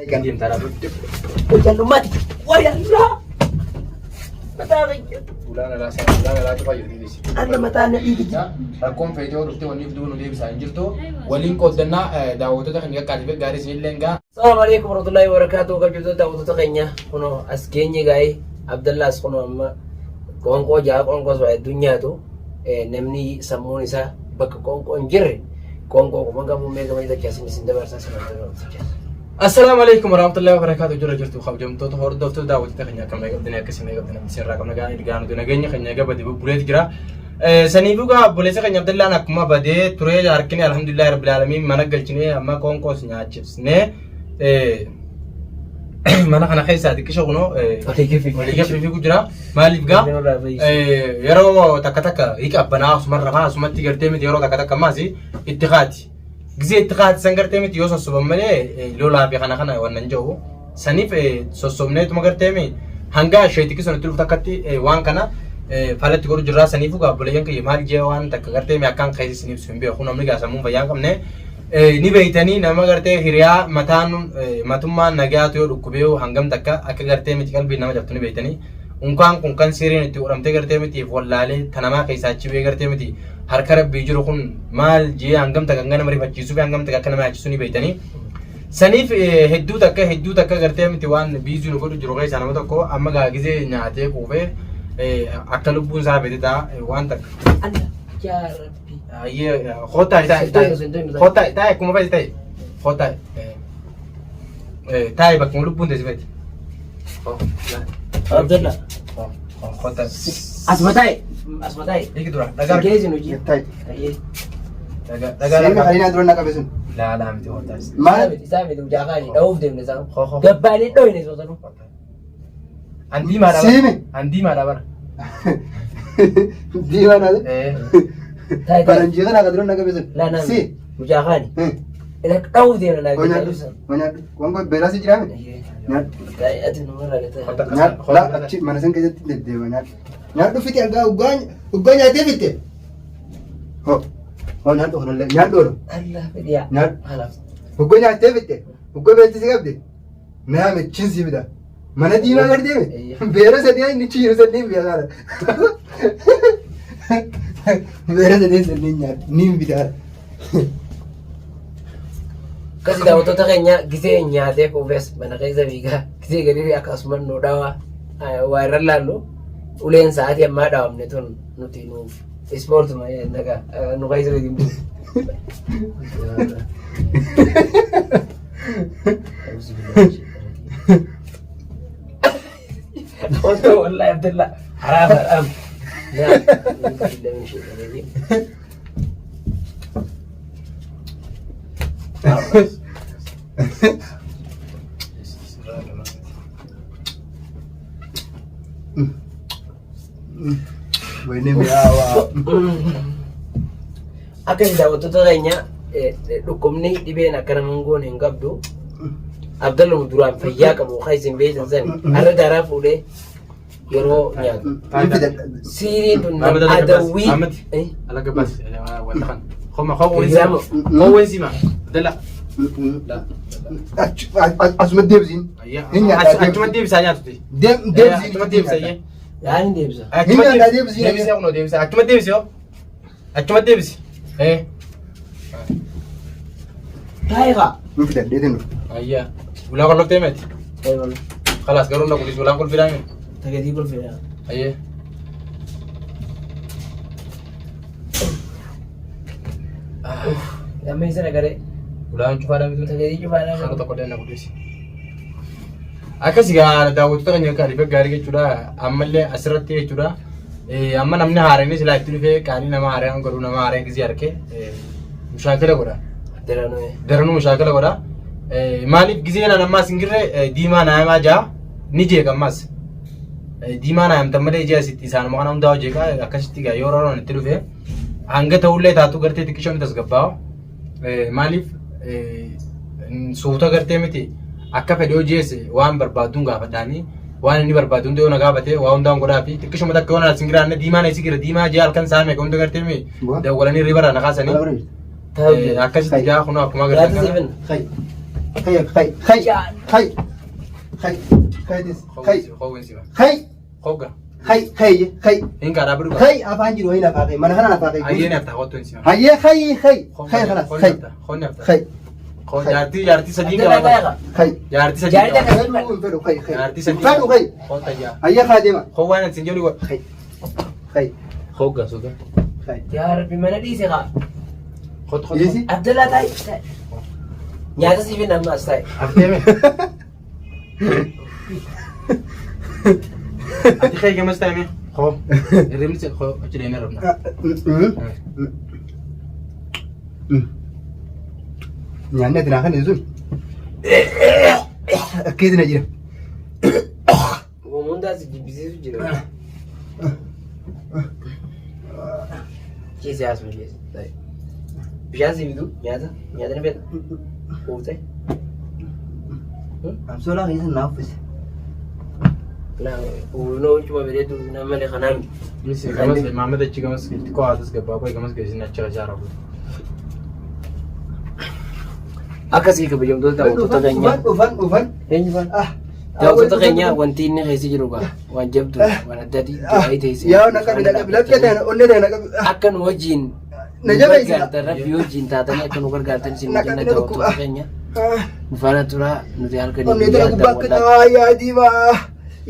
Deemtaa dhaabbadhu. Wajjallummaati. Wajjallaa. Mataa kiyya. Ulaan alaa sana ulaan alaa cufaa jirti deebisi. Alla mataa na dhiigi. Rakkoon feetee yoo dhufte wanni duuba nu deebisaa hin jirtu. Waliin qooddannaa daawwattoota keenya qaqqaaliif gaarii isinillee gaa. Assalamu alaikum warahmatullahi wabarakatuh. Kabajamtoota daawwattoota keenya kunoo as geenye gaa'ee Abdallaas kunoo amma qoonqoo ja'a qoonqoo waa hedduu nyaatu namni sammuun isaa bakka qoonqoo hin jirre qoonqoo kuma qabu mee gama dachaasin isin dabarsaa sana dabarsaa. Assalaamu alaikum warahmatullahi wabarakatuh. Jira jirtu kabajamtoota hordoftoota daawwattoota keenya akkam eegabdanii akkasii eegabdanii isin irraa qabna gaanii dhigaa nuti nageenya keenya gabade bubbuleeti jira. Saniifuu gaa obboleessa keenya Abdallaan akkuma badee turee harkine alhamdulillahi rabbil aalamiin mana galchinee amma qoonqoos nyaachifnee mana kana keessaa xiqqisha kunoo walii gaffii jira. Maaliif gaa yeroo takka takka hiika abbanaa asumarra rafaa asumatti gartee miti yeroo takka takka ammaas itti kaati. Gizee itti kaati san gartee miti yoo sossoban malee lolaa fi kana kana wannan jedhu saniif sossobneetuma gartee mi hanga sheetiki sun itti dhuftu akkatti waan kana falatti godhu jirraa saniifuu gaa obboleeyyan kiyya maal jee waan takka gartee mi akkaan keessa isin ibsu hin beeku namni gaa sammuun fayyaa hin qabne ni beeytanii nama gartee hiriyaa mataan matummaan nagaatu yoo dhukkubee hangam takka akka gartee miti qalbiin nama cabtu ni beeytanii unkaan kun kan siriin itti godhamtee gartee mitiif wallaalee tanamaa keessaa achi bee gartee miti harka rabbii jiru kun maal jee hangam takka hanga nama rifachiisuu fi hangam takka akka nama yaachisu ni beeytanii. Saniif hedduu takka hedduu takka gartee miti waan biizii nu godhu jiru keessaa nama tokko amma gaa gizee nyaatee quufee akka lubbuun isaa fedhe ta'a waan takka. Allah yaa Rabbi. Ayyee kottaa taa'e kottaa taa'e akkuma fedhe ta'e kottaa taa'e bakkuma lubbuun teessi fedhe. Abdallah. Kottaa. Asuma taa'e. Asuma taa'e. Hiiki dura dhagaa Geessin hojii. Ta'i. Taa'ee. dhagaa dhagaa Siima kan dura na qabe sun. laalaa miti kottaa. Maal? Isaa miti mucaa kaanii dha'uuf deemne isaan. Ho, ho. Gabbaanii dhoyne soosanu. An diimaadha bara. Siimi. An diimaadha bara. Diimaa naa. Eh. Taa'e taa'e. Faranjii kana kan dura na qabe sun. Laa naa Si. miti mucaa kaanii. Dha'uuf deemne naa Nyaadhu. Nyaadhu. Waan kun beelaa si jiraame? Nyaadhu. Taa'e ati numarraa gataa. Nyaadhu. Laa achi mana san keessatti deddeema nyaadhu. Nyaadhu fixi hangaa hoggaa nyaatee fitte. Ho. Ho nyaadhu kanallee nyaadhu oolu. Allah fedhiyaa. Nyaadhu. Kanaaf. Hoggaa nyaattee fitte. Hoggaa beelti si qabde. Naa michiin si fida. Mana diimaa gadi deeme. Beera sadii inni chiiru sadii beekaadha. Beera sadii sadii nyaadhu. Niin bitaadha. Akkasii daawwattoota keenya gisee nyaatee quufes mana keessa fiigaa gisee gadi akkasuma nu dhawaa waa irra laallu uleen sa'aatii ammaa dhawamne tun nuti nuuf ispoortuma nagaa nu keessa gadi hin bu'u. Otoo wallahi Abdullah haraam haraam. Wayne mi'aawaa. Akka isin daawwattoota keenya dhukkubni dhibeen akka nama hin goone hin qabdu. Abdalluma duraan fayyaa qabu kan isin beektan sani har'a daaraa fuudhee yeroo nyaatu. Hin fidadha. Siiriin tun Ahmed ala gabbas. adawwii. Ahmed ala gabbas. Wanta kan. Koma kowwen Hiriyaama. sima. Kowwen sima. Dala. La. Asuma deebisiin. Hin nyaadhaa Achuma deebisaa nyaatuti. Deebisiin. Achuma deebisa iyyee. Yaani deebisa. Achuma Hin nyaadhaa deebisiin. deebisee kunoo deebisa. Achuma deebisi hoo. Achuma deebisi. Eh. Taa'ee kaa. Hin fidadhee tinu. Ayyaa. Ulaa qolloftee miti. Khalaas garuu na kulis ulaan qulfidhaa miti. Tagatii kolfee. Ayyee. Lammii sana garee. Ulaan cufaadhaa miti. Tagatii cufaadhaa. Harka tokko illee na kulis. Akkas egaa daawwattoota keenya gaarii gaarii jechuudha. Ammallee asirratti jechuudha. Amma namni haareenis silaa itti dhufee qaalii nama haareen godhu nama haareen gisee arke mushaakila godha. Daranuu. Daranuu mushaakila godha. Maaliif gisee naan ammaas hin jirre diimaa naayamaa jaa ni jeeqa ammaas. Diimaa naayamtan malee ijaa asitti isaanuma kana hundaa jeeqa akkasitti egaa yoo roon itti dhufe hanga ta'ullee taatu gartee xiqqishoon tasgabbaa'a. Maaliif suuta gartee miti akka fedhe hojii waan barbaadduun gaafadhaanii waan inni barbaadu hunda yoo na gaafate waa hundaan godhaa fi xiqqishuma takka yoo na sin jiraanne diimaa na isi gira diimaa jee halkan saa meeqa hunda gartee mi dawwalanii riba irraa na kaasanii akkasitti gaa kunoo akkuma agartan kana. Hay. Kai kai kai kai kai kai this kai kai Hogga. kai kai kai Hin karaa bidu. kai afaan jiru wayi lafaa kai mana kana lafaa kai. Hayyee nafta hottu hin sima. Hayyee kai kai kai khalas kai Honni hafta. kai Jaartii jaartii sadii Abdallaa qaba. taa'iqa. kai. Jaartii sadii Jaartii qaba. takka Fedhu hin fedhu kai kai. Jaartii sadii. Fedhu kai. Hotta jaa. Hayyee kaa deema. Hoggaan isin jedhu Kai kai hogga suuta. kai. Yaa Rabbi mana dhiise kaa. Hot hot. Dhiisi. Abdallaa taa'i. Taa'i. Nyaata siif hin amma as taa'i. Haftee mee? Ati kee gamas taa'e mee? Hoo. Hirribni si hoo achi deemee rabna. Nyaanni ati naa kennitu sun akkeetti na jira. Waan hundaa si jibbisiisu jira. Ciisee asuma ciise. Taa'i. Bishaan si fidu nyaata nyaata ni fedha. Quuftee. Amsoolaa keessa naa uffise. Uunoo cuma bareedu nama malee kanaan Misi gamas Maammed achi gamas xiqqoo haatas gabbaa koo gamas geessin achi rasaa rafu. Akkasii kabajamtoota daawwattoota keenyaa. Dhufan dhufan dhufan. Eenyu faana? Ah. Daawwattoota keenyaa wanti inni keessa jiru gaa waan jabdu waan addaati du'aa teessee. Yaa na qabi na qabi laphee ta'e onnee ta'e na qabi. Akka nu wajjin Na nu jabeessi. gargaartan rabbi wajjin taatanii akka nu gargaartan isin Na jenna qabi na daawwattoota dhukkuba. keenya. Nu faana turaa nuti halkan Onnee ta'e gubbaa akka ta'aa yaa diimaa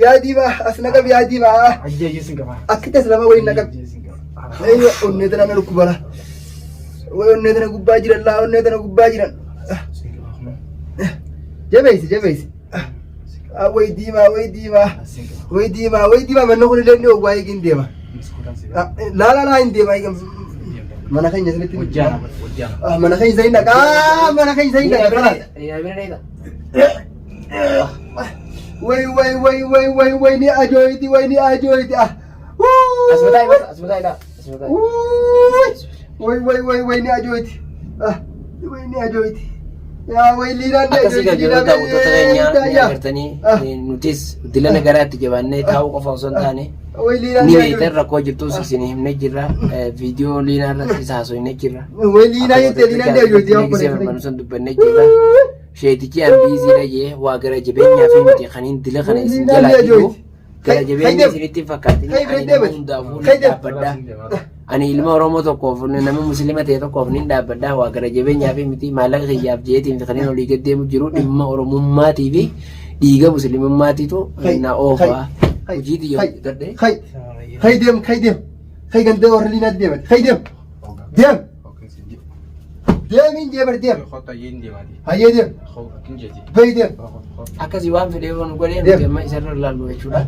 yaa diimaa as na qabi yaa diimaa. Ajjeeyyee sin qaba. Akkitti as lama waliin na qabi. Eeyyo onnee tana na dhukkubara. Way onnee tana gubbaa jiran laa onnee tana gubbaa jiran. Jabeessi jabeessi. Way diimaa way diimaa way diimaa way diimaa manni kun illee inni ogwaa eegin deema. Laa laa laa hin deema eegin. Mana keenya sanitti. Wajjaana wajjaana. Mana keenya sanii dhaqaa mana keenya sanii dhaqaa. Way way way way way way ni ajooyti way ni ajooyti ah. Way way way way ni ajooyti. Ah way ni ajooyti. Yaa way liinaan ni Akkasii ajooyti kabajamtoota daawwattoota keenyaa ni yaa. agartanii nutis dilana garaatti jabaannee taa'uu qofa osoo hin taane Way liinaan ni ni beektan ajooyti. rakkoo jirtus isin himne jirra viidiyoo liinaa irratti haasofne jirra. Way liinaa jettee liinaan ni ajooyti yaa Gisee obboleessa. barbaadu sun dubbanne jirra. Sheetichi an biiziidha jee waa gara jabeenyaa fi miti kaniin dila kana isin Liinaan ni jalaa jiru. ajooyti. Gara jabeenya isinitti hin fakkaatin Kai ani nama deemet. hundaafuu Kai ni deemet. dhaabbadha. Ani ilma Oromoo tokkoof nama Musliima ta'e tokkoof ni dhaabbadha. Waa gara jabeenyaa fi miti maallaqa kiyyaaf jeetiin kanneen olii gad deemu jiru dhimma Oromummaatii fi dhiiga Muslimummaatiitu na oofa. Hojii xiyya hojjetadhe. Kai kai deem kai deem kai gandee warra liinaatti deemat kai deem deem deemiin jee bar deem hayyee deem bayi deem Akkasii waan fedhee waan godhee nuti amma isarra ilaallu jechuudha.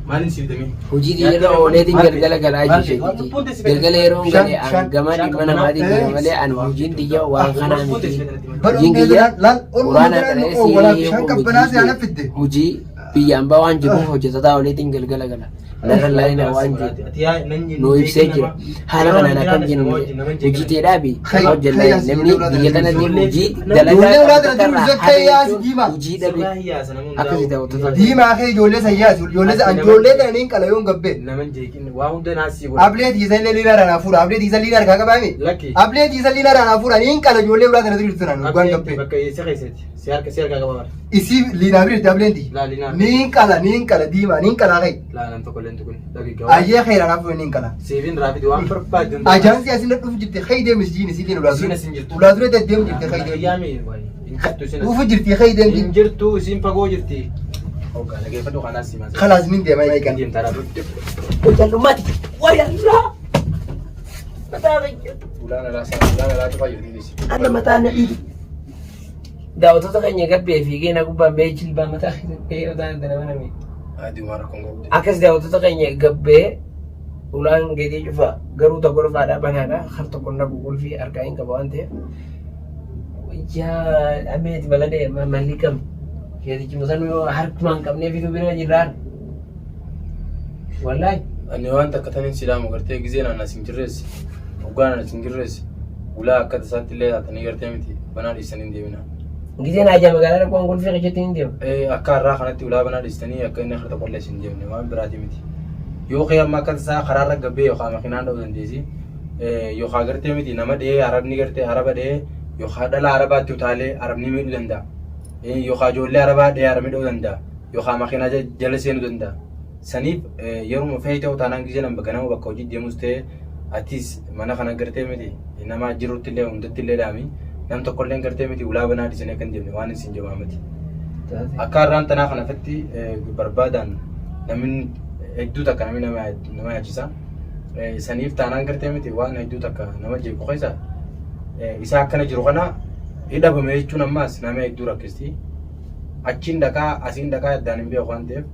Maaliin siif damee? Hojii xiyya ooleetiin galgala galaa jechuudha. Galgala yeroo gale an gama dhimma namaatiin jira malee an hojiin xiyya waan kanaa miti. Hojiin kiyya laal onnee quraana tana qara'ee nu oowwalaa sirrii bishaan qabbanaa si ana fidde. hojii biyya ambaa waan jiruuf hojjetataa ooleetiin galgala gala. Narra laayina waan jiru. Nu ibsee jira. Haala kanaan akkam jennu hojii ta'eedhaa fi hojjannaa namni biyya kanatti hojii dalagaa qabu irraa hojii dhabe akkasii ta'u. Diimaa kee ijoollee sayyaas ijoollee ijoollee tana niin qala yoon gabbee. Naman jeeqin waa hunda naasii godha. Ablee tiisa illee liinaa irraa naa fuudha ablee tiisa liinaa harkaa qabaame. Lakki. Ablee tiisa liinaa irraa naa fuudha niin qala ijoollee biraa tana jirtu tanaan dhugaan gabbee. Bakka eessa keessatti? Si harka si harkaa qaba. Isii liinaa bira ableen tii. Laa liinaa. Niin qala niin qala diimaa niin qala kai. Laa nam tokko illee tukun. Dhagigaa. Ayyee khayra naa fuudha niin qala. Siifin raafiti waan barbaadu. Ajaansi asin dhufu jirti kai deemis jiin isii liin ulaa Isiin dure. asin jirtu. Ulaa dure deddeemu jirti kai deemu. Yaami wayi. Hin jirtu isin. Dhufu jirti kai deemu Hin jirti. jirtu isin fagoo jirti. Hoggaa dhageeffadhu kanaas simaa. Khalaas niin deema eegan. Deemtaa dhaabdu. Hojjannummaati. Wayyaa. Mataa kiyya. Ulaan alaa sana ulaan alaa cufaa jirti dhisi. Anna mataa na dhiibe. Daawwattoota keenya gabbee fiigee na gubbaan ba'ee jilbaa mataa keessatti mataa na baname. Adii waan rakkoon qabdu. Akkas daawwattoota keenya gabbee ulaan gatii cufa garuu tokko dhufaadha banaadha har tokko naqu qulfii harkaa hin qaba waan ta'eef. Yaa ameeti maladee malli kam keetichi musan harkumaan hin qabnee fituu bira jirraan. Wallaahi. Ani waan takka tanin silaamu gartee gizeen ana sin jirreessi hoggaan ana sin jirreessi ulaa akka tasaatti illee taatanii gartee miti banaa dhiistanii hin deemina. Gizeen haajaa magaalaa dhaquun qulfii keessatti hin deemu. Akka har'aa kanatti ulaa banaa dhiistanii akka inni harka tokko illee sin deemne waan biraati miti. Yoo kee amma akka tasaa karaarra gabbee yookaan makiinaan dha'uu dandeessi. Yookaan gartee miti nama dhee arabni gartee araba dhee Yookaan dhala Arabaatti utaalee Arabni miidhuu danda'a. Yookaan ijoollee Arabaa dhahee Arabni dhahuu danda'a. Yookaan makiinaa jala seenuu danda'a. Saniif yeruma fe'ee ta'u taanaan gisee nama ganama bakka hojii deemus ta'e atis mana kana gartee miti nama jirutti illee hundatti illee dhaami nam tokko illee gartee miti ulaa banaa dhiisanii akka hin deemne waan isin jabaamati. Akka har'aan tanaa kanafatti barbaadaan namni hedduu takka namni nama yaachisa. Saniif taanaan gartee miti waan hedduu takka nama jeequ keessa isaa akkana jiru kana hidhabame jechuun ammaas nama hedduu rakkisti. Achiin dhaqaa asiin dhaqaa addaan hin beeku waan ta'eef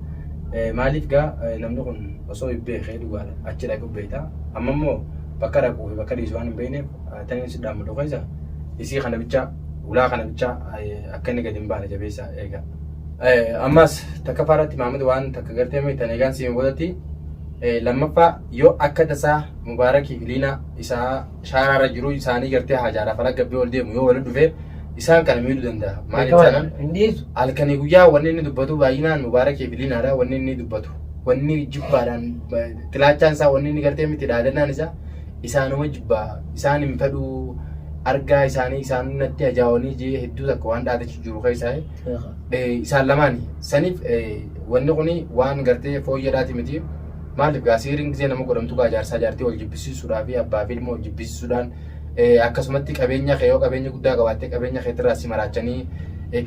maaliif gaa namni kun osoo hin beekee dhugaadha achi dhaqu beekta. Amma immoo bakka dhaquu fi bakka dhiisu waan hin beekneef taniin si dhaammatu keessa isii kana bicha ulaa kana bicha akka inni gadi hin baane jabeessa eega. Ammas takka faarratti Maamud waan takka gartee miitan eegaan siin boodatti lammaffaa yoo akka tasaa Mubaarakii fi Liinaa isaa shaaraarra jiru isaanii gartee haajaadhaaf ala gabbee ol deemu yoo walitti dhufe isaan kana miidhuu danda'a. Maaliif taanaan Hin dhiisu. halkanii guyyaa wanni inni dubbatu baay'inaan Mubaarakii fi Liinaadha wanni inni dubbatu. Wanni jibbaadhaan xilaachaan isaa wanni inni gartee miti dhaadannaan isaa isaanuma jibbaa isaan hin fedhuu argaa isaanii isaan natti ajaa'anii jee hedduu takka waan dhaadachuu jiru keessaa isaan lamaani. Saniif wanni kuni waan gartee fooyyadhaati miti. Maaliif gaa siiriin gisee nama godhamtu gaa jaarsaa jaartii wal jibbisiisuudhaa fi abbaa fi ilma wal jibbisiisuudhaan akkasumatti qabeenya kee yoo qabeenya guddaa qabaatte qabeenya keetirraa si maraachanii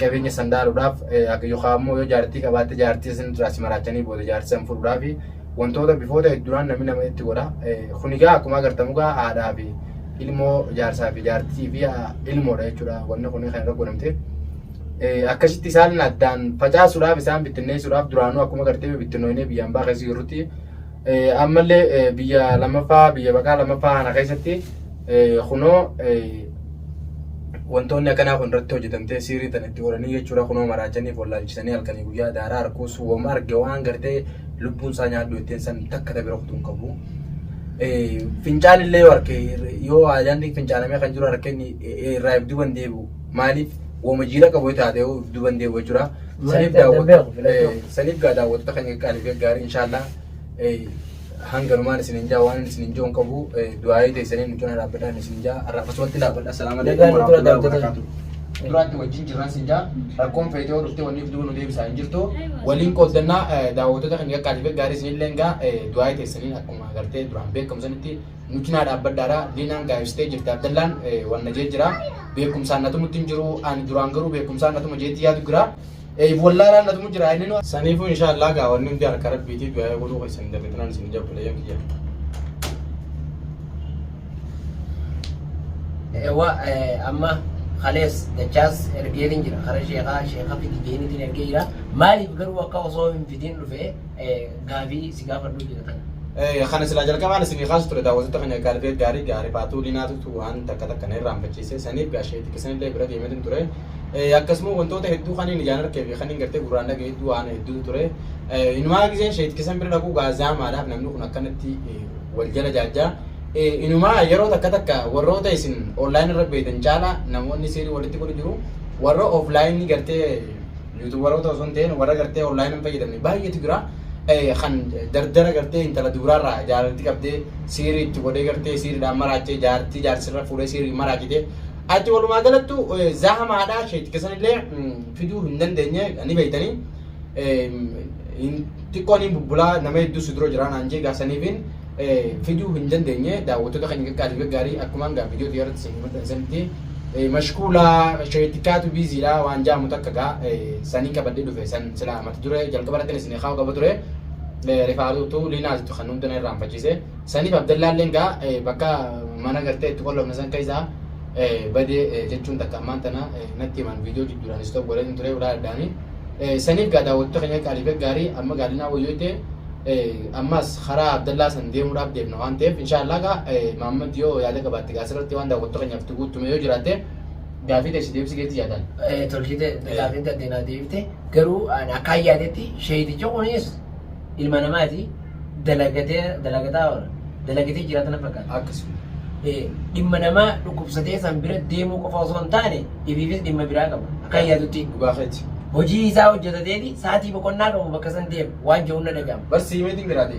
qabeenya san dhaaluudhaaf yookaan immoo yoo jaartii qabaatte jaartii san irraa si maraachanii booda jaartii san fuudhuudhaaf wantoota bifoota hedduudhaan namni nama itti godha. Kun egaa akkuma agartamu gaa haadhaa fi ilmoo jaarsaa fi jaartii fi ilmoodha jechuudha wanni kun kan irra godhamte. Akkasitti isaan addaan facaasuudhaaf isaan bittinneessuudhaaf duraanuu akkuma gartee bittinnoonee biyyaan baa keessa jirrutti ammallee biyya lammaffaa biyya baqaa lammaffaa kana keessatti kunoo wantoonni akkanaa kun irratti hojjetamtee siirii tan itti godhanii jechuudha kunoo maraachaniif wallaalchisanii halkanii guyyaa daaraa harkuus wama arge waan gartee lubbuun isaa nyaadhu ittiin san takka ta bira kutuun qabu. Fincaan illee yoo arke yoo aadaanni fincaanamee kan jiru harka inni irraa if duuban deebi'u maaliif wama jiila qabu yoo taate if duuban deebi'u jechuudha. Saniif saniif gaa daawwattoota keenya qaqqaalii fi gaarii inshaallah hanganumaan isin hin jaa waan isin hin jiru hin qabu du'aayii teessanii nu cina dhaabbadhaan isin jaa har'a akkasumatti dhaabbadha. Assalaamu alaikum warahmatullahi wabarakatuh. Duraatti wajjin jirran sin jaa rakkoon feetee yoo dhufte wanni duuba nu deebisaa hin jirtu waliin qooddannaa daawwattoota keenya qaqqaalii fi gaarii isinillee gaa du'aayii teessaniin akkuma gartee duraan beekamu sanitti nu cinaa dhaabbadhaadha. Liinaan gaa'ibsitee jirti. Abdallaan wanna jee jira. Beekumsaan natumutti hin jiru. Ani duraan garuu beekumsaan natuma jeetti yaadu jira. Wallaalaan natumu jira inni nu. Saniifuu inshaallah gaa wanni hundi harka rabbiitii du'aa godhuu keessan hin dagatinaan isin jabbuleeyyan kiyya. Ewa amma kalees dachaas ergeetiin jira kara sheekaa sheeka fidi jeenitiin ergee jira maaliif garuu akka osoo hin fidin dhufe gaafii si gaafadhu jira tana. Kana silaa jalqabaan isinii kaasu ture daawwattoota keenya gaalfee gaarii gaarii faatuu liinaatutu waan takka takka na irraanfachiise saniif gaashee xiqqisaniillee bira deemeetiin ture. Akkasuma wantoota hedduu kan inni ijaan arkee fi kan inni gartee gurraan dhagaye hedduu waan hedduutu ture. Inumaa giseen sheexikisan bira dhaquu gaazaamaadhaaf namni kun akkanatti wal jala jaajjaa. Inumaa yeroo takka takka warroota isin online irra beektan caalaa namoonni seerii walitti godhu jiru warra offline gartee yuutuubaroota osoo hin ta'in warra gartee online hin fayyadamne baay'eetu jira. Kan dardara gartee intala dubaraarraa jaalalti qabdee siirii itti godhee gartee siiriidhaan maraachee jaartii jaarsirra fuudhee siirii maraachite. Ati walumaa galattu zahamaadhaa sheetika illee fiduu hin dandeenye ni beektanii. Xiqqoon hin bubbulaa nama hedduu si dura jira naan jee gaasaniifin fiduu hin dandeenye daawwattoota keenya qaqqaalii gaggaarii akkumaan gaa viidiyoo xiyyaarratti isin maxxansanitti mashkuulaa sheetikaatu biiziidha waan jaamu takka gaa sanii qabadhee dhufe san silaa mata duree jalqaba irratti isin kaa'u qaba ture rifaatuutu liinaasitu kan hunda na irraanfachiise saniif abdallaalleen gaa bakka mana gartee itti qollofne san keessaa badee jechuun takka ammaan tana natti himan viidiyoo jidduudhaan istop godhee ture ulaa addaanii saniif gaa daawwattoota keenya qaalii gaggaarii amma gaalinaa wayyoo ta'e ammas karaa Abdallaa san deemuudhaaf deemna waan ta'eef inshaallah gaa Mahammad yoo yaada qabaatte gaa asirratti waan daawwattoota keenyaaf itti guutume yoo jiraatte gaafii teessi deebisi keetti yaadaan. Tolchite gaafiin tantee naa deebifte garuu ani akkaan yaadetti sheeyitichi kunis ilma namaati dalagatee dalagataa oola dalagatee jiraata na fakkaata. Akkasuma. Dhimma namaa dhukkubsatee san bira deemuu qofa osoo hin taane ifiifis dhimma biraa qaba akkaan yaadutti. Dhugaa keeti. Hojii isaa hojjetateeti sa'aatii boqonnaa qabu bakka san deema waan jedhu na dhaga'ama. Bar siimeetiin jiraate.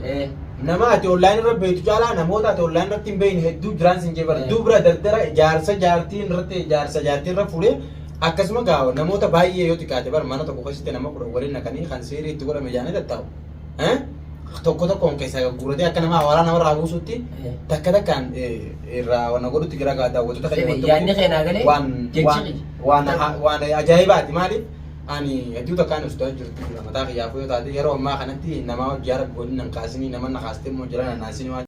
Nama ati online irra beektu caalaa namoota ati online irratti hin beekne hedduu jiraan sin jee bara. Dubra dardara jaarsa jaartiin irratti jaarsa jaartii irra fuudhee akkasuma gaa namoota baay'ee yoo xiqqaate bara mana tokko keessatti nama 10 waliin naqanii kan seerii itti godhame jaanii tattaa'u. Tokko tokkoon keessaa gagguuratee akka nama hawaaraa namarraa buusutti takka takkaan irraa waan godhutti jira gaa daawwattoota keenya wantoota Yaadni keenaa galee waan jechi waan waan waan ajaa'ibaati. Maaliif ani hedduu takkaan ustaa jirtu jira mataa kiyyaafuu yoo taate yeroo ammaa kanatti namaa hojii rabbi waliin nan kaasinii nama na kaastee immoo jira na naasinii waan.